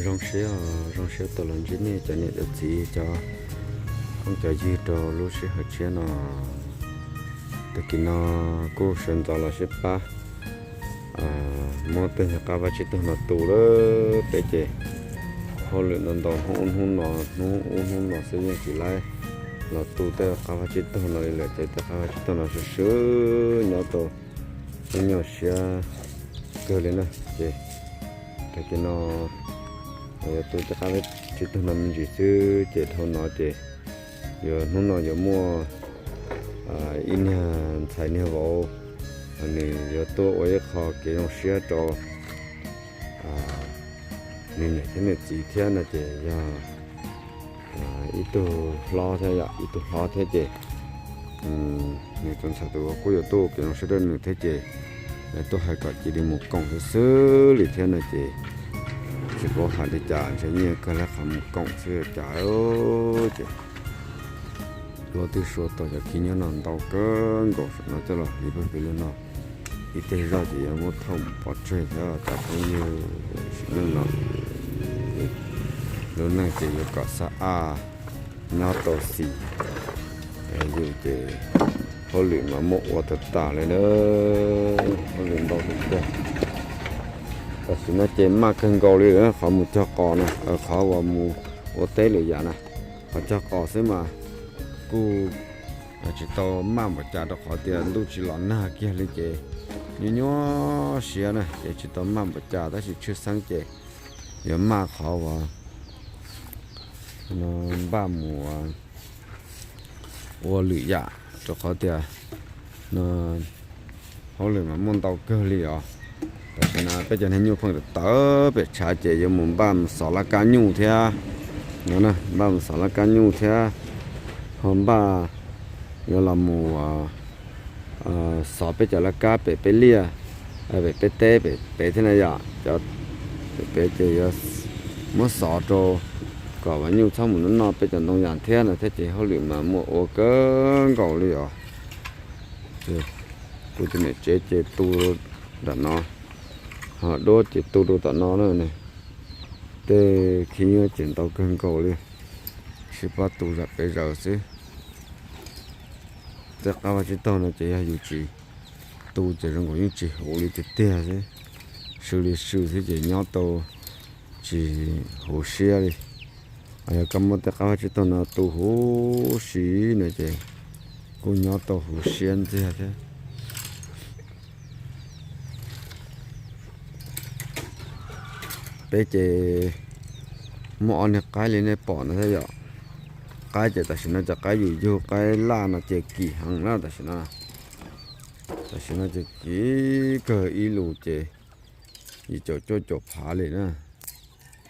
Zoo siab, zoo siab tau los ntsib nej cov niam cov txiv, cov phooj cov ywg rau lub sij hawm tshiab no. Tag kis no kuj sawv ntxov los sib pab muab tej nyuag qab vaj tsib taug no tu lawm peb ces hauj lwm ntau ntau hnub ub hnub no, hnub ub hnub no xwb yeej tsis laib los tu tej qab vaj tsib taug no li lawm ces tej qab vaj tsib taug no swb swb nyob tau nyuaj nyuaj siab kawg li na. Ces tag kis no yuav tu tej qab vaj tsib taug no me ntsis xwb ces dhau no ces yuav hnub no yuav muaj ib niag ntxhais niag vauv, nws yuav tuaj ua ib qho kev zoo siab rau nws niam thiab nws txiv thiab no ces yog ib tug hlob thiab yom, ib tug hlob thiab ces nws tus ntxhais tus vauv kuj yuav tuaj ua kev zoo siab rau nws thiab ces tuaj hais kom cia li mus koom xwb xwb li thiab no ces tsis paub hais li cas, ntshe yeej kawg lab qhov mus koom xwb cas ces Duab twb sua tau cov khib nyob no ntau kawg nkaus saum no coj los hliv pawg pes lug no. Ib teg zoj ces yuav muab thauj mus pov tseg thiab cov phooj ywg sim neej no. Lub neej ces yuav kom xab aj nyob tau xis, yus ces hauj lwm mas muaj ua tag tas li na, hauj lwm ntau tiag tiag. Tam sim no ces maj kawg nkaus li lawm, qhov mus cog qos na, qhov uas mus ua teb lwm yam na, qhov cog qos xwb mas kuj tsis tau maj npaum cas rau qhov tias ntuj tsis los nag kiag li ces nyuaj nyuaj siab na ces tsis tau maj npaum cas tab sis tshwj xeeb ces yuav maj qhov uas npaj mus ua lwm yam rau qhov tias no hauj lwm mas muaj ntau kawg li os. Tam sim no peb cov niag nyuj pheej tawv pem tshav ces yuav mus npaj mus xov laj kab nyuj thiab no, npaj mus xov laj kab nyuj thiab ho npaj yuav los mus xov peb cov laj kab pem peb liaj, pem peb teb pem pem thiab na yom, cov pem pem ces yuav muab xov rau kom nyuj txhob mus noj peb cov ntoo yas thiab no thiab ces hauj lwm mas muaj ua kawg nkaus li os. Kuv tus niam tsev ces tu nram no, ho Duab ces tu rau tom no na. Tej khib nyob ces ntau kawg nkaus li, sib pab tu zam peb zaws xwb. Tej qab vaj tsib taug no ces yog yus tsis tu ces zoo nkaus yeej tsis huv li tiag tiag xwb, sw li sw xwb ces nyob tau tsis huv siab li. Yog koj muab tej qab vaj tsib taug no tu huv si no ces kuj nyob tau huv siab ntxiag thiab. Peb ces muaj ob niag qaib li nej pom no thiab yom. Qaib ces tam sim no cov qaib yus yug qaib laj no ces kim heev na tam sim no. Tam sim no ces kim kawg, ib lus ces yim caum cuaj caum phav li na.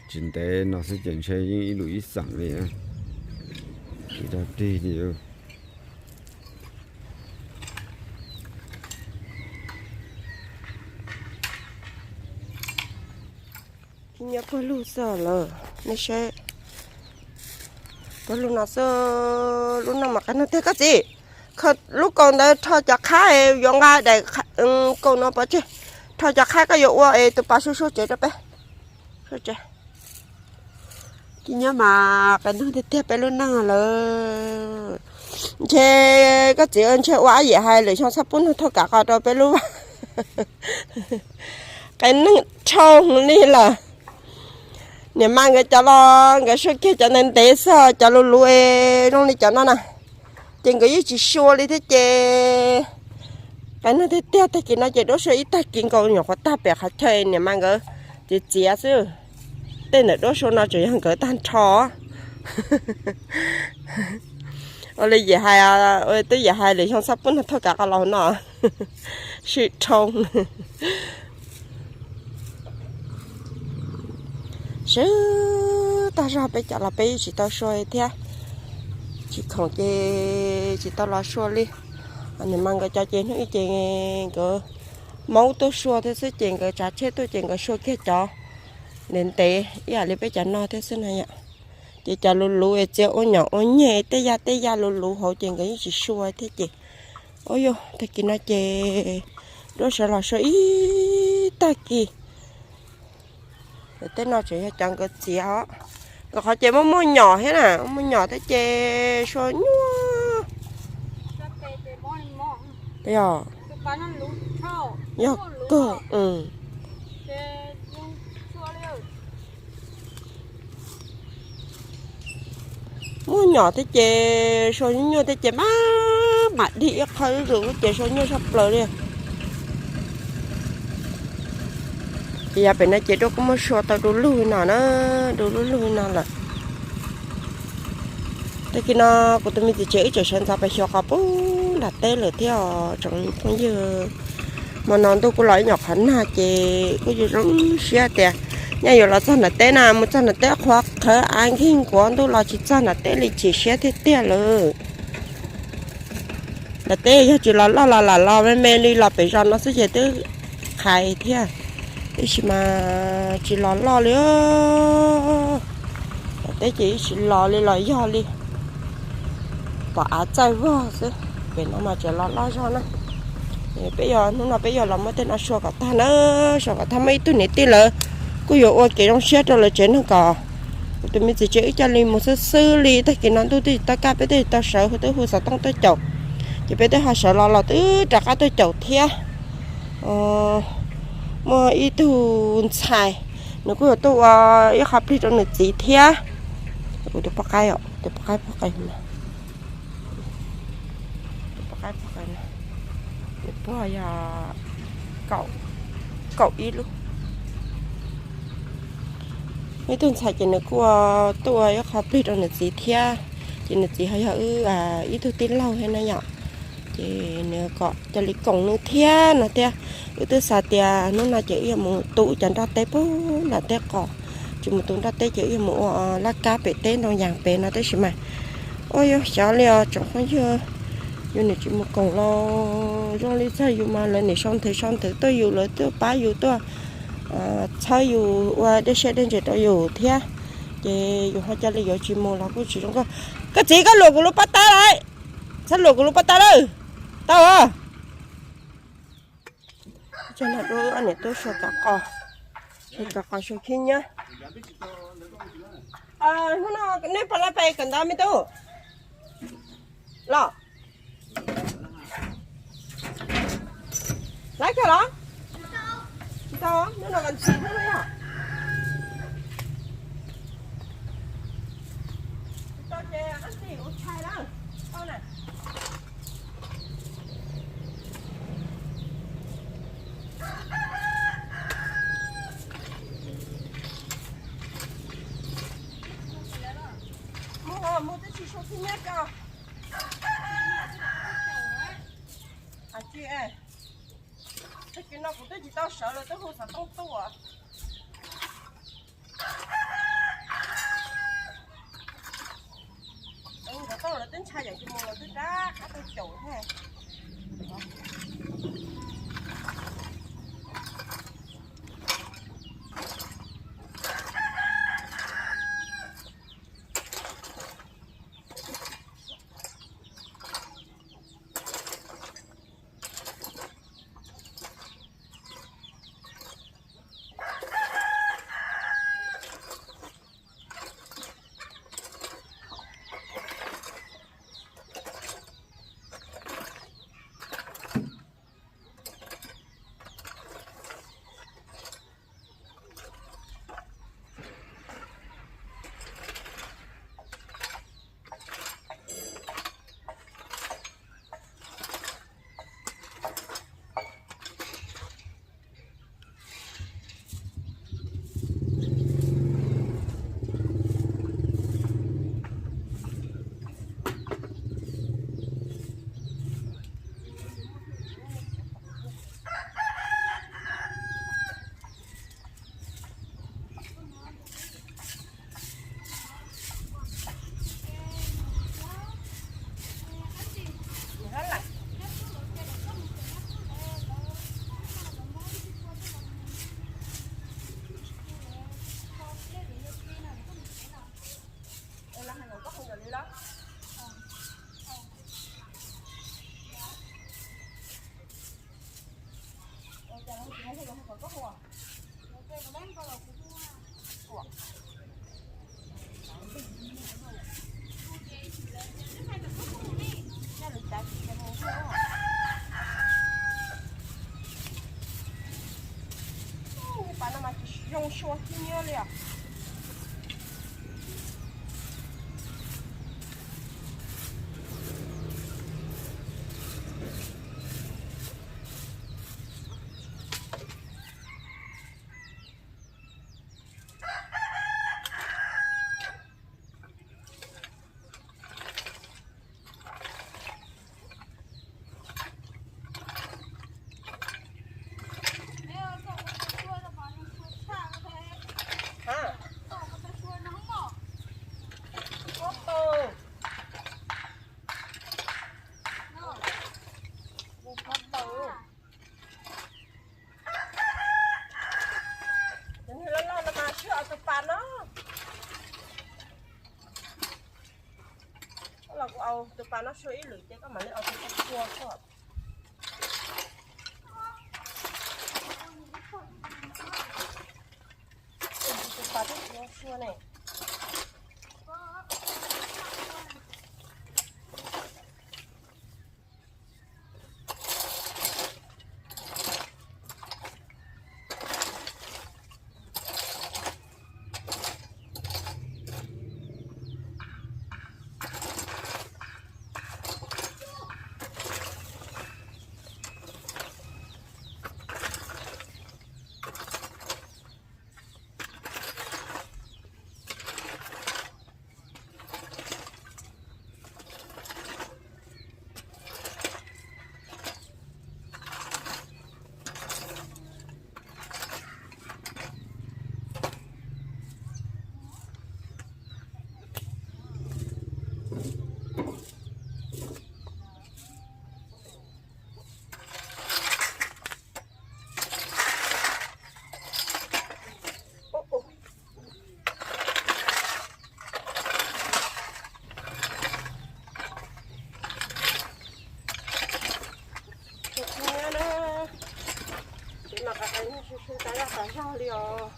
Tsis ntev no xwb ces ntshe yeej ib lus ib xeem li. Tsis tau tig li. Nyob puag lug xwb lawm, nej saib. Puag lug no xwb, lub no mas qab no tiag koj txiv. Lub kaus ntawd rho cov qhaib yuav nqa daim kaus no pov tseg, rho cov qhaib koj yuav ua es tus pas suab suab tsev rau peb. Tsis nyob mas qee neeg tiag tiag peb lub neej lawm. Ntshe koj txiv ntshe ua ab yam hais lwm xyoo txhob pub neeg thauj kav qos rau peb lub vaj. Qee neeg rhau li lawm. Niam mas nkawd cov los nkawd sua kiag cov ntev ntev xwb, cov luv luv zoo li cov no na, ces nkawd yeej tsis sua li thiab ces. Qee neeg tiag tiag tag kis no ces Duab sua ib tag kis nkaus nyuam qhuav tag pem qhov chaw niam mas nkawd txiav txiav xwb. Tej ntawm Duab sua no tseem yog nkawd tag nrho. Ua li yam hais, twb yam hais lwm xyoo txhob pub neeg thauj kav qos los no. Sib rhau. Swb tag zog peb cov los peb yeej tsis tau sua thiab. Tsis khoom ces tsis tau los sua li. Niam mas nkawd cov ces hnub ib ces nkawd maub tuaj sua thiab xwb ces nkawd tsav tsheb tuaj ces nkawd sua kiag cov ntev ntev ib yam li peb cov no thiab xwb na yom. Ces cov luv luv txiav ua nyom ua nyeg tej yaj tej yaj luv luv hauv ces nkawd yeej tsis sua thiab ces. Ua yog tag kis no ces Duab sawv los sua ib tag kis. Tej no tseem yog cov nkawd txiav os. Nkawd qhov ces muaj muaj nyom thiab na, muaj nyom thiab ces sua nyuaj. Yog, yog kawg. Muaj nyom thiab ces sua nyuaj nyuaj thiab ces mam mam dig ib qho ib zus ces sua nyuaj tshaj plaws li. Ces yav pem no ces Duaj kuj muab sua tau du lug li no na, du lug lug li no lawm. Tag kis no kuv tus me txiv tsev wb tseem sawv ntxov pes xyuas qos pub nram teb lawm thiab os tsoom phooj ywg. Hmo no ntuj kuj los ib nyuag qhov nag ces kuj yuav zoo siab tias nyaj yuav los txog nram teb na, mus txog nram teb qhuav qhawv av nkig nkuav ntuj los tsis txog nram teb li chim siab tiag tiag lawm. Nram teb yog tsis los loj los lam los me me li los pem zos no xwb ces twb qhais thiab, tab sis mas tsis los loj li. Nram teb ces tsis los li los yog li pom av txaij vog xwb, pem no mas tseem los loj zog na. Peb yog hnub no peb yog los muab tej no sua kom tag na, sua kom tag muaj ib tug niam tij lawv kuj yuav ua kev zoo siab rau lawv tsev neeg kom kuv tus me txiv tsev wb coj li mus xwb xwb li. Tag kis no ntuj twb tsis tau kaj peb twb tsis tau sawv hu twb hu xov tooj tuaj caum, ces peb twb ho sawv los los twb rov qab tuaj caum thiab. Muaj ib tug ntxhais, nws kuj yuav tuaj ua ib qho plig rau nws txiv thiab. Tus poj qaib, tus poj qaib, poj qaib, tus poj qaib, poj qaib, nws pog yog kaum ib lub. Ib tug ntxhais ces nws kuj tuaj ua ib qho plig rau nws txiv thiab, ces nws txiv ho yog wb ib tug tij laug thiab na yom. Ces nws kom cov li koom nws thiab no thiab. Wb twb xav tias hnub no ces wb yuav mus tu cov nroj teb puag nram teb qos, tsis mus tu nroj teb ces wb yuav mus ua laj kab pem teb ntoo yas pem no tab sis mas ua yuav xyov li os tsoom phooj ywg. Yus niam tsis mus koom los zoo li txog yus mas lawv niam sau nthwv sau nthwv tuaj yus, lawv tuaj pab yus tuaj txhawb yus ua dej siab dej ntsws rau yus thiab. Ces yus ho cia li yuav tsis mus los kuj tsis zoo nkauj. Koj txiv, koj luam kuv lub pob tab lawm, txhob luam kuv lub pob tab lawm, tau os. Niam tub sua cov qos, sua cov qos sua khib nyiab. Hnub no nej puas laj pes kawm ntawv me tub? Los, laiv kawg los? Tsis tau, hnub no vas ntxis thiab yog. Tsis tau ces ab tij ua tshais lawm, tau na. Mus, mus twb tsis sua khib nyiab ko. Tsis, tag kis no kuv twb tsis tau sawv los twb hu xov tooj tuaj. Hu xov tooj lawv twb ntshai yam tsis mus los twb rov qab tuaj caum thiab. Ua tsis nyob li os. Cov niag loj loj no mas sib aus tus pas no. Koj los kuv aus tus pas no sua ib lwm ces koj mam li aus tus pas sua xwb. Tus pas twb tsis sua ne. Ces mas qas qas su su tas zog tas zog li os.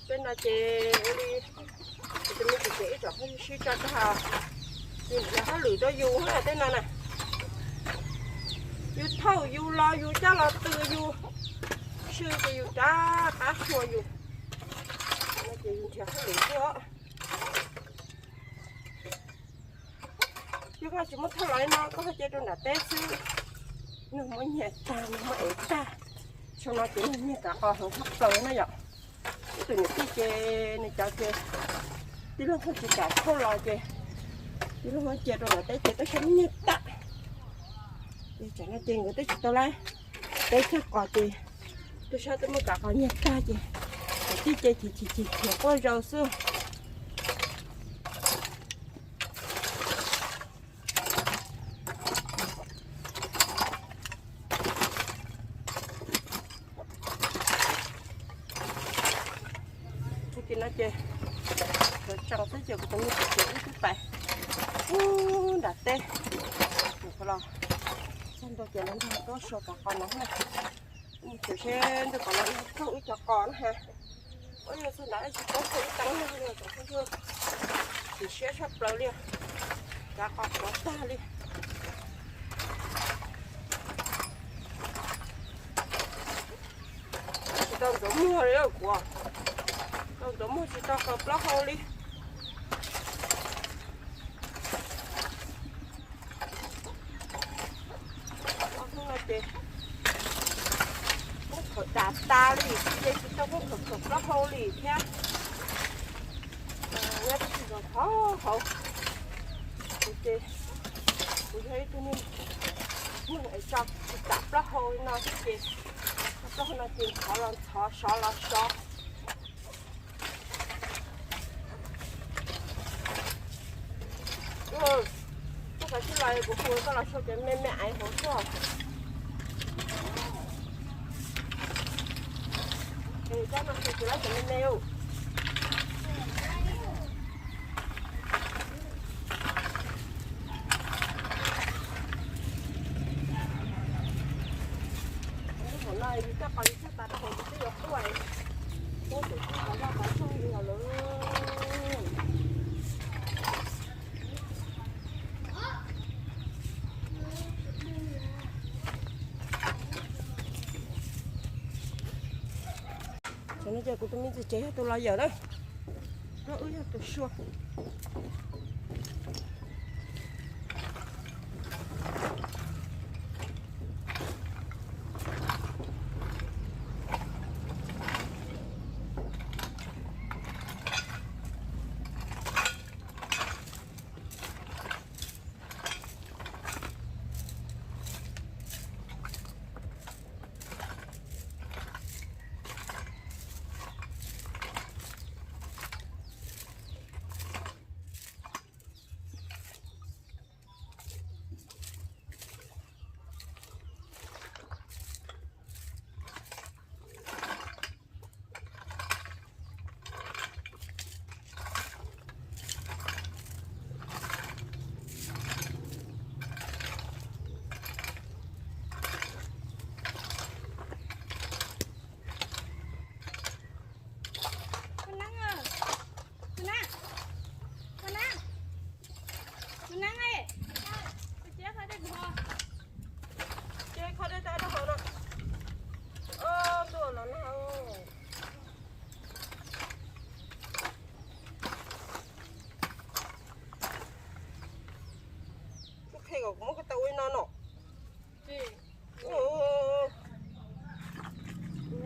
Peb no ces ua li, ces tus me txiv ces ib tsoom phooj ywg sib tso tag, yus nrhiav hauj lwm rau yus na tej no na. Yus thauj yus los yus coj los tw yus, swb ces yus rov qab xyuas yus, ces yus nrhiav hauj lwm xwb os. Yog koj tsis muab thauj los li no koj cia rau nram teb xwb, nws muab nyiag tag nws muab ev tag. Sau no ces nws nyiag kav qos heev tshaj plaws na yom. Ib tug niam tij ces nws cov ces tij laug pheej tsis kam thauj los ces tij laug muab cia rau nram teb ces twb sab muab nyiag tag. Ces tsam no ces nkawd twb tsis tau lab teb cog qos ces twb sab twb muab kav qos nyiag tag ces niam tij ces chim chim chim khiav quaj zaus xwb. Tus tim no ces tseem xwb ces kuv tus me txiv ces wb twb pais ub nram teb, kuv los txog ntua ces lawv nrog tuaj so kav qos no na. Mus tsev seb ntuj kom los ib thauj wb cov qos na ha. Ua yog txog nrad tsis paub thauj wb teeb no li os, chim siab tshaj plaws li, kav qos qhuav tag li. Tsis tau ntxuav muag li kuv, tau ntxuav muag tsis tau qhov plaub hau li. Ob hnub no ces poob khaum tas tas li, ces tsis tau poob khaum khaum plaub hau li thiab. Nyob tib si zos thov hauv, kuv ces kuv yog ib tug neeg muag es tso tsis kam plaub hau li no thiab ces plaub hau no ces ntxhov los ntxhov sov los sov. Koj kav tsij los kuv hu koj los sau cov me me aiv hauv xwb. Es koj no ces kuv lab cov me me ub. Lub hauv no yus coj qos yus txhaj tas rau hauv yus twb yuav quaj, quaj tus txhaj qhov vaj qhov tseeg li os lawm. Cov no Ces kuv tus me ntxhais tsev yog tus los yawm na, wb yog tus sua. Kuv qhia kom kuv muab koj tau ua ib no no.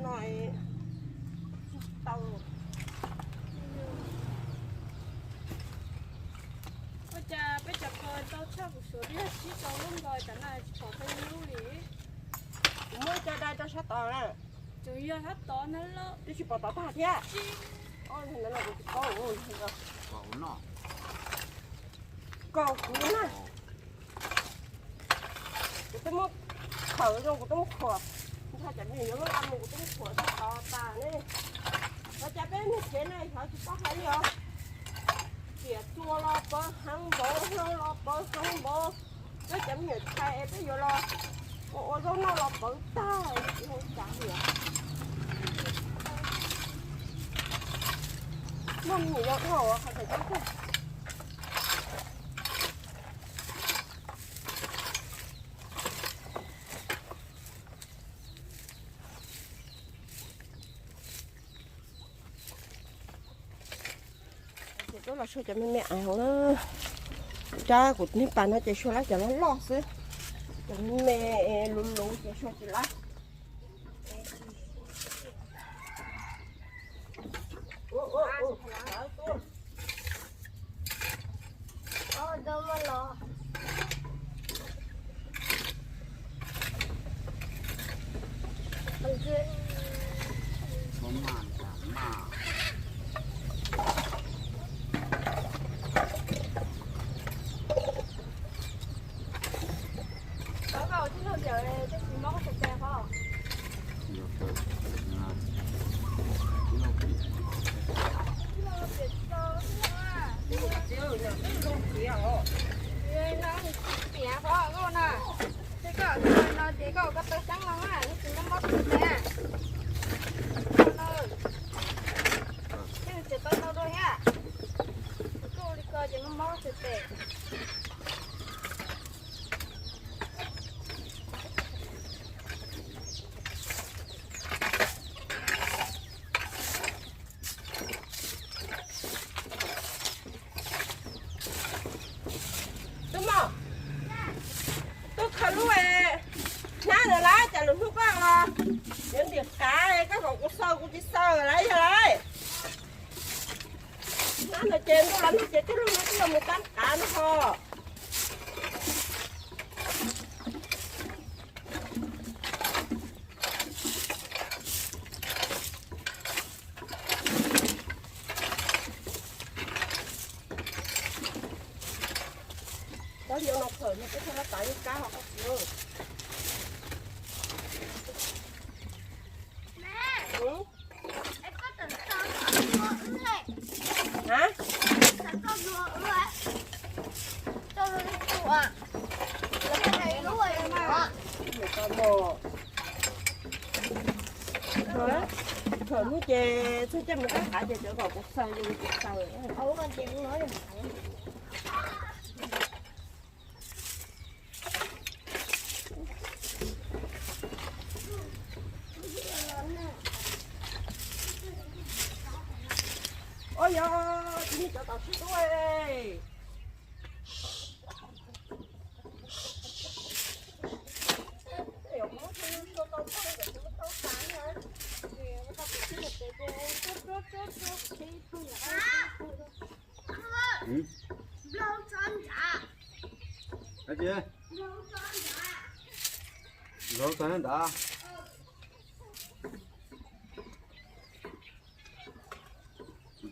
No, tau. Ua cas peb cov ko tau tshaj kuv suav, twb yog sib tau lub nkaus, cov no tsis pom tau ib lub li. Kuv muab cov dai rau sab tod na. Tseem yog sab tod na los twb tsis pom tod tag thiab. Kaus kuv na. Kuv twb muab khaws zoo, kuv twb muab khuam. Ntshai cov me nyuam yuav luaj mus, kuv twb muab khuam tag tod tas ne. Ua cas peb niag tsev no xyov tsis paub hais li os. Tiam txuas los pawv heev npaum, hlau los pawv heev npaum. Peb cov me nyuam tshais peb yuav los ua ua zaub noj los pawv tag, tsis ua cas li. Muaj me nyuam yau dhau qhov tseem ceeb tiag. Ces tuaj los sua cov me me aiv hauv na. Rab kuv niag pas no ces sua lab cov loj loj xwb. Cov me me luv luv ces sua tsis lab. Ces koj no ces koj ua koj taw xeeb no na, tsis mob mob tes. Ces tsis tau tau dua thiab. Koj ua li ko ces mob mob tes. Tub mog, tub khaws lub hnab ntawd lawm, cas lwm hnub koj los yuav ntim qav, koj kom kuv xaws kuv tsis xaws lawm yog lawm. Hnab ntawd ces ntuj los nag ces tib lub hnab twb los mus tab qav no ho. Koj yuav los phawm no peb thiaj lab tav yeej kab hos koj txiv. Phawm hnub ces txog caij mus tab qav ces cov kom kuv xaws li kuv xaws. Yog, tsis yog cov tom sib tub. Nplaug tag nrad.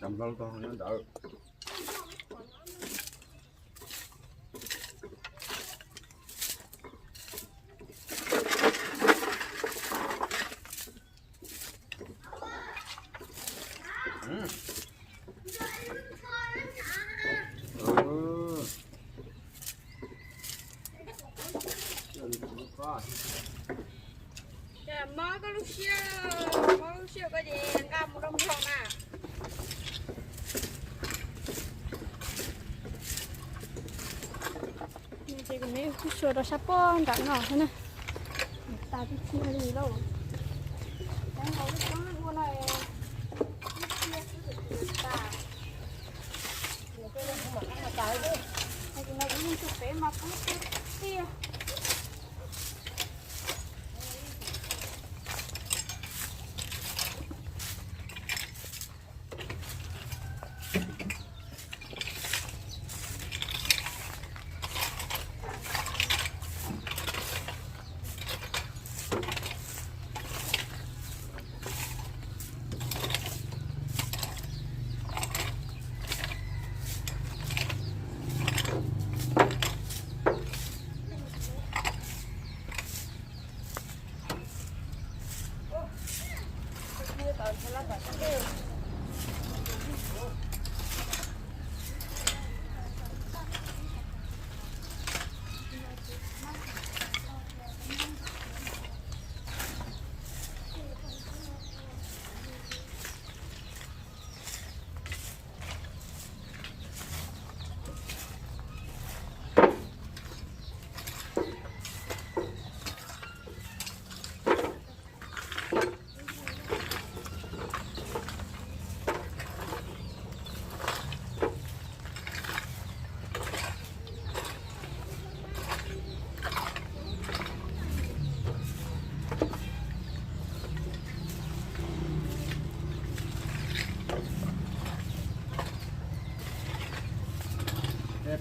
Nplaug tag nrad. Mob koj lub siab, mob lub siab koj ces nqa mus rau nplog na. Ces kuv me kuj xyuas rau sab pob nram no xwb na. Tas tib txhia li lauj. Ua no, ib txhia xwb ces tas. Tus no kuv yeej tus pem mas kuv tiag tiag.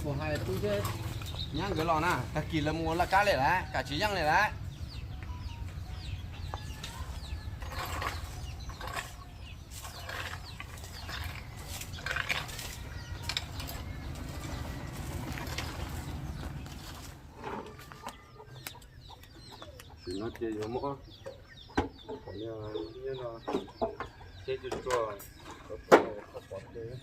Puas hais tub thiab nyab nkawd los na, tag kis lawv mus ua laj kab li lawm, kam tsis yeej li lawm. Sim no ces yuav muab qhov nyob no ceb tsuag tsuag, kom pom ces.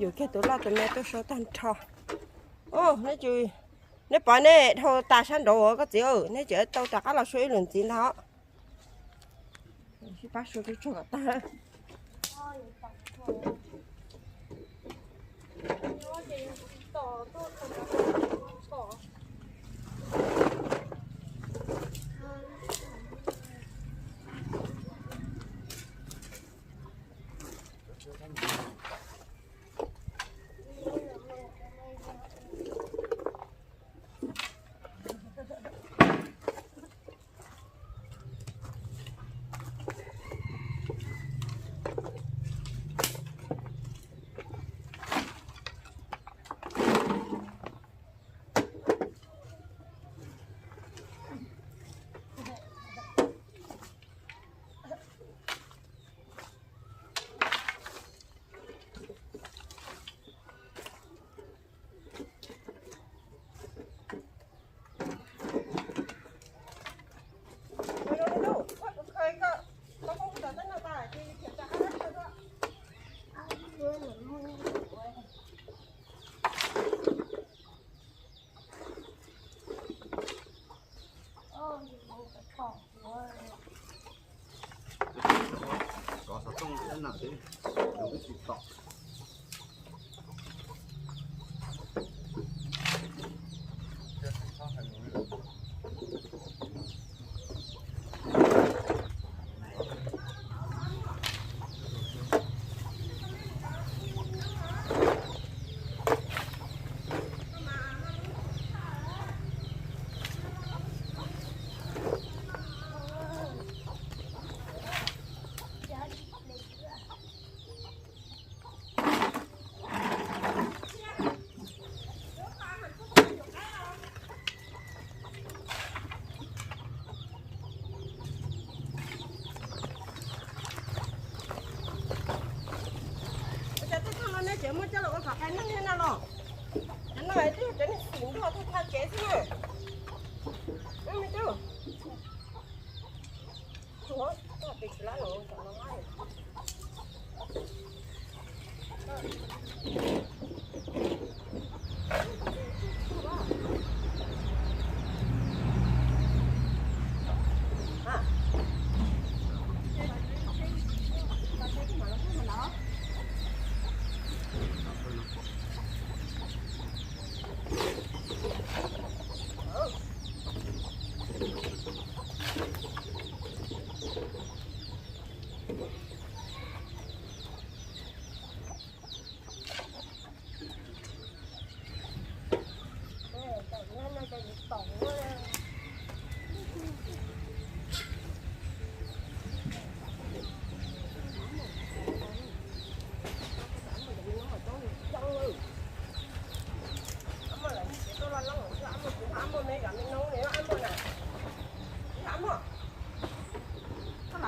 Yus kiag tus loj tus me tuaj sau tag nrho. Neb pom neb dhau tas sab nraud koj txiv, neb tseem tau rov qab los sau ib lwm ntxiv ntag. Sib pab sau tag. Cov tej thaum no nej tseem muaj coj los ua kom qai neeg thiab no los? Cov no twb yog cov neeg xim nrog thaj thaj kev xwb na. Me tub, tsuav tsis lab los. Koj lam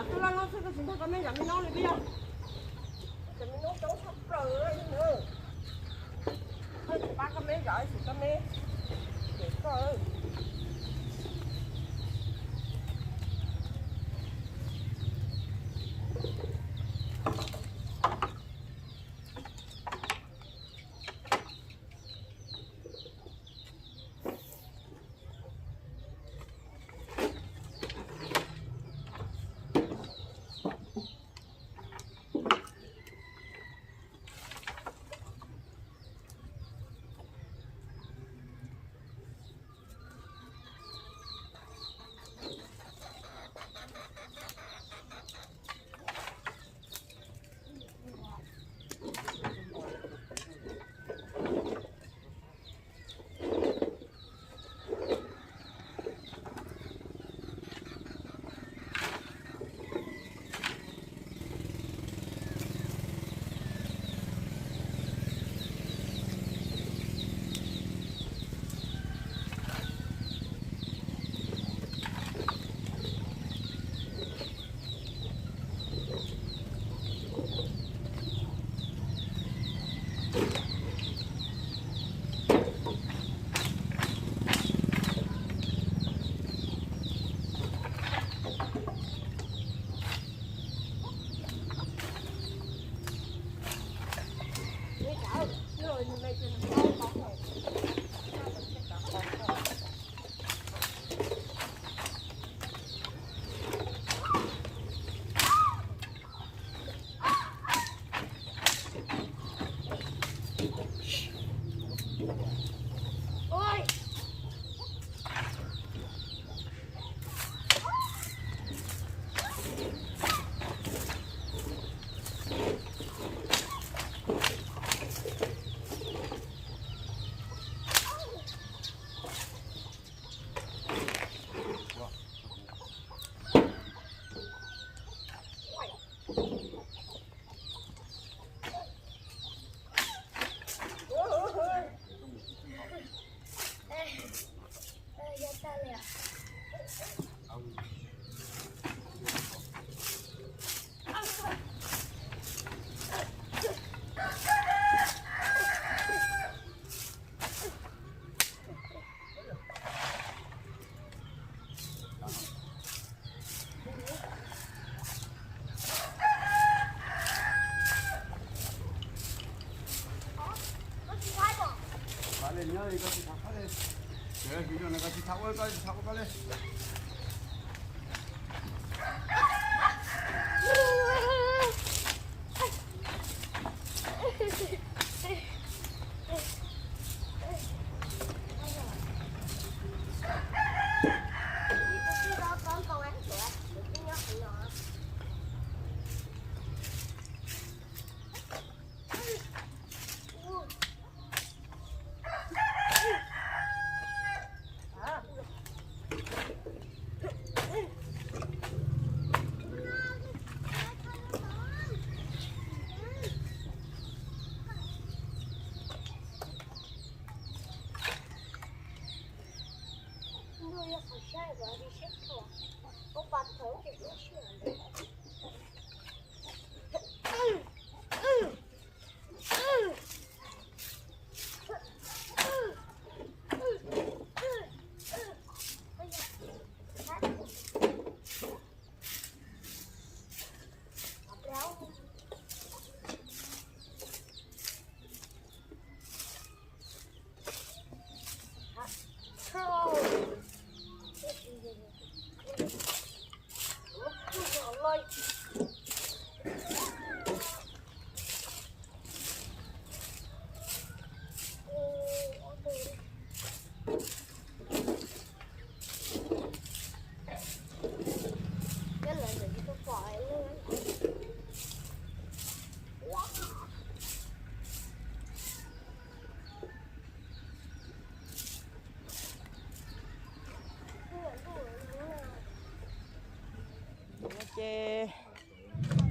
tuaj loj loj xwb koj tsis nrog koj me zam me noob li peb yog? Cov me noob coob tshaj plaws li na. Koj tsis pab koj me zam, tsis koj me, ces koj. Ces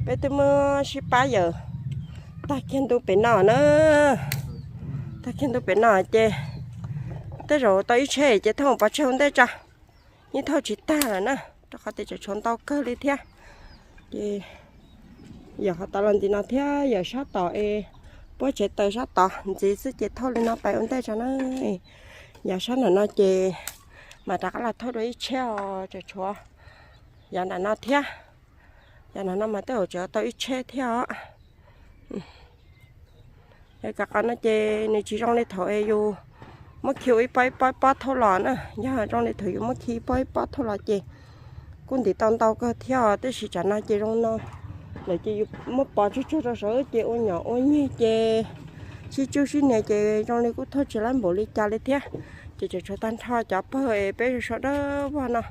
peb twb muab sib pab yawm tag kiag ntu pem no na. Tag kiag ntu pem no ces tej zaum tau ib tsheb ces thauj pov tseg ua ntej tso. Yeej thauj tsis tag lawm na, rau qhov tias tseem tshuav ntau kawg li thiab. Ces yawm ho tau los ntxiv no thiab, yawm sab tom es puab tsev taws sab tod ntxiv xwb ces thauj li no pais ua ntej tso na. Yog sab nram no ces mam rov qab los thauj dua ib tsheb os, tseem tshuav yog nram no thiab. Yog nram no mas tej zaum tseem tau ib tsheb thiab os. Yog kav qhov no ces nws tsis zoo li thaum es yus muab khi ua ib pob ib pob ib pob thauj los na. Yog zoo li thaum yus muab khi ib pob ib pob thauj los ces kuj ntim tau ntau kawg thiab os, tab sis tsam no ces zoo no lawm ces yus muab pov tsug tsuag rau saum ces ua nyom ua nyeg ces sib tsug sib nias ces zoo li kuj thauj tsis laib npaum li cas li thiab. Ces tseem tshuav tag nrho cov pawg es peb sawv daws vog no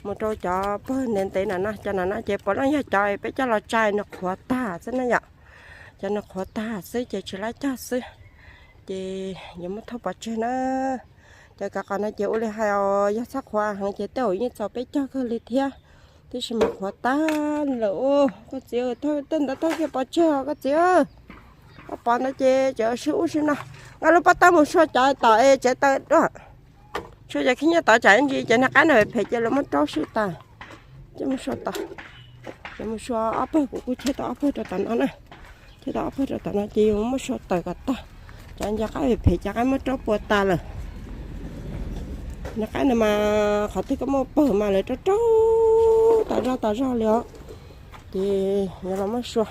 mus rau cov pawg ntev ntev nram no, cov nram no ces puav leej yog cov es peb coj los tsai nws qhuav tag xwb na yom. Cov nws qhuav tag xwb ces tsis laib cog xwb, ces yuav muab thauj pov tseg na. Cov kav qhov no ces ua li hais os, yog txhob qhuav heev ces tej zaum yeej txaus peb cog kawg li thiab, tab sis mas qhuav tag lawm. Koj txiv, tej ntawd thauj kiag pov tseg os koj txiv. Koj pov ntawd ces tseem sib ub sib no. Nqa lub pob tawb mus sua cov tom es tsev taws dua. Sua cov khib nyiab tod tsam ntsis cov niag qaib no phem ces lawv muab raub swb tas. Ces mus sua tod, ces mus sua ob pawg, kuv kuj cheb tau ob pawg rau tom no na. Cheb tau ob pawg rau tom no ces yus muab sua tawm kom tag, tsam ntsis qaib phem ces qaib muab raub puas tas lawm. Niag qaib no mas qhov twg koj muaj pawg mas lawv raub raub tas zog tas zog li os. Ces yuav los muab sua.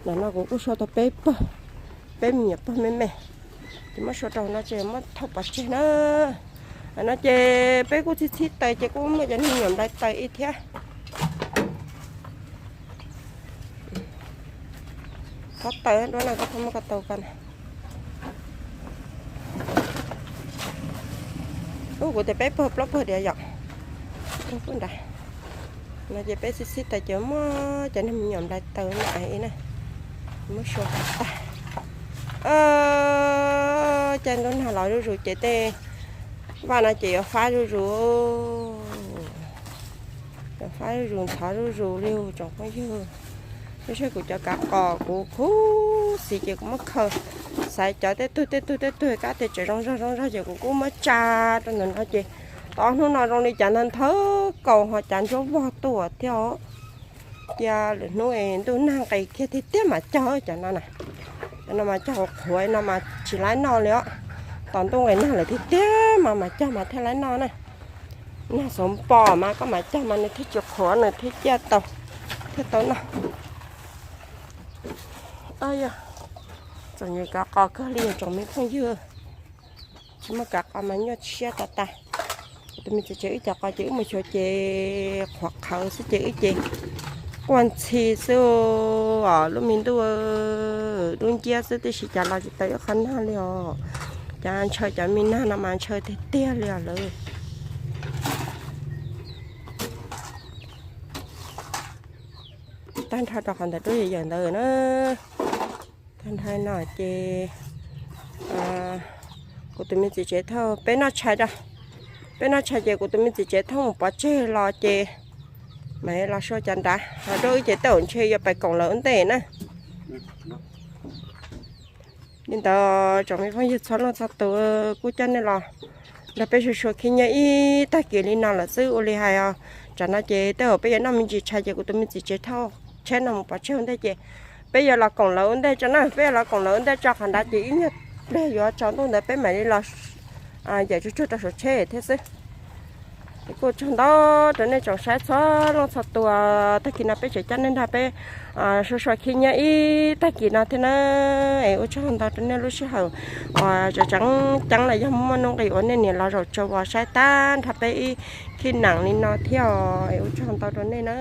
Ntawm no kuv kuj sua tau peb pawg, peb me nyuam pawg me me, ces muab sua rau no ces muab thauj pov tseg na. No ces peb kuj txhib txhib taws ces kuj muaj cov niag me nyuam nplai taws ib thiab. Thov taws dua no, koj muab ko taw ko na. Ub, kuv tias peb pawg plaub pawg diam yom. Ub, nrad no ces peb txhib txhib taws ces muab cov niag me nyuam nplai taws no na, muab sua tag. Caij ntuj nag los zuj zus ces tej vaj no ces yuav fab zuj zus, yuav fab zuj zus, ntxhov zuj zus li tsoom phooj ywg. Saib kuv cov kav qos kuv khuv xim ces kuv muab khaws, xaiv cov tej tug tej tug tej tug kab tias tseem zoo zog zoo zog ces kuv kuj muab tsa rau ntawm no ces tau ob hnub no zoo li cas ntag, nthawv kaus ho cas ntsuab vog tuaj thiab os. Cia lwm hnub es ntuj nag nqis kiag tiag tiag mas cog cov no na. Cov no mas cog qhuav qhuav no mas tsis laib noj li os. Tos ntuj nqis nag lawm tiag tiag mas mas cog mas thiaj laib noj na. Nag xov pom mas koj mam cog mas nws thiaj tsis qhuav, nws thiaj ciaj tau, thiaj tau noj. Yog, txom nyem kav qos kawg li tsoom me phooj ywg. Tsis muaj kav qos mas nyuaj siab tas tas. Kuv tus me txiv tsev wb cov qos ces wb mus xyuas ces qhuav qhawv xwb ces wb ces quaj ntxhi xwb os, lub me ntuj dub nciab xwb, tib si cas los tsis tau ib qho nag li os. Cov ntshaw cov me nag no mas ntshaw tiag tiag li os lawm. Tag nrho rau qhov ntawm rub yawm ntawd na. Tag nrho no ces kuv tus me txiv tsev thauj peb noj tshais, peb noj tshais ces kuv tus me txiv tsev thauj mus pov tseg los ces mam los sua cov nrad, ho rau wb ces tej zaum ntshe yuav pais koom lawv ua ntej na. Li ntawd tsoom me phooj ywg txhua leej txhua tus, kuj coj nej los nrog peb sua sua khib nyiab ib tag kis li no lawm xwb. Ua li hais os, tsam no ces tej zaum peb yuav noj me ntsis tshais ces kuv tus me txiv tsev thauj tsheb no mus pov tseg ua ntej ces peb yuav los koom lawv ua ntej tso na, peb yuav los koom lawv ua ntej tso, qhov nrad ces ib nyuag pliag yuav tsaus ntuj ntawd peb mam li los yam tsuag tsuag rau saum tsheb thiab xwb. Es kuj tsaug ntau rau nej tsoom saib txhua leej txhua tus, tag kis no peb tseem coj nej nrog peb sua sua khib nyiab ib tag kis no thiab na. Es ua tsaug ntau rau nej lub sij hawm uas tseem ceeb los yog muaj nuj nqis uas nej niam los zaum tsaus uas saib tag nrho peb ib khib neem li no thiab os. Es ua tsaug ntau rau nej na.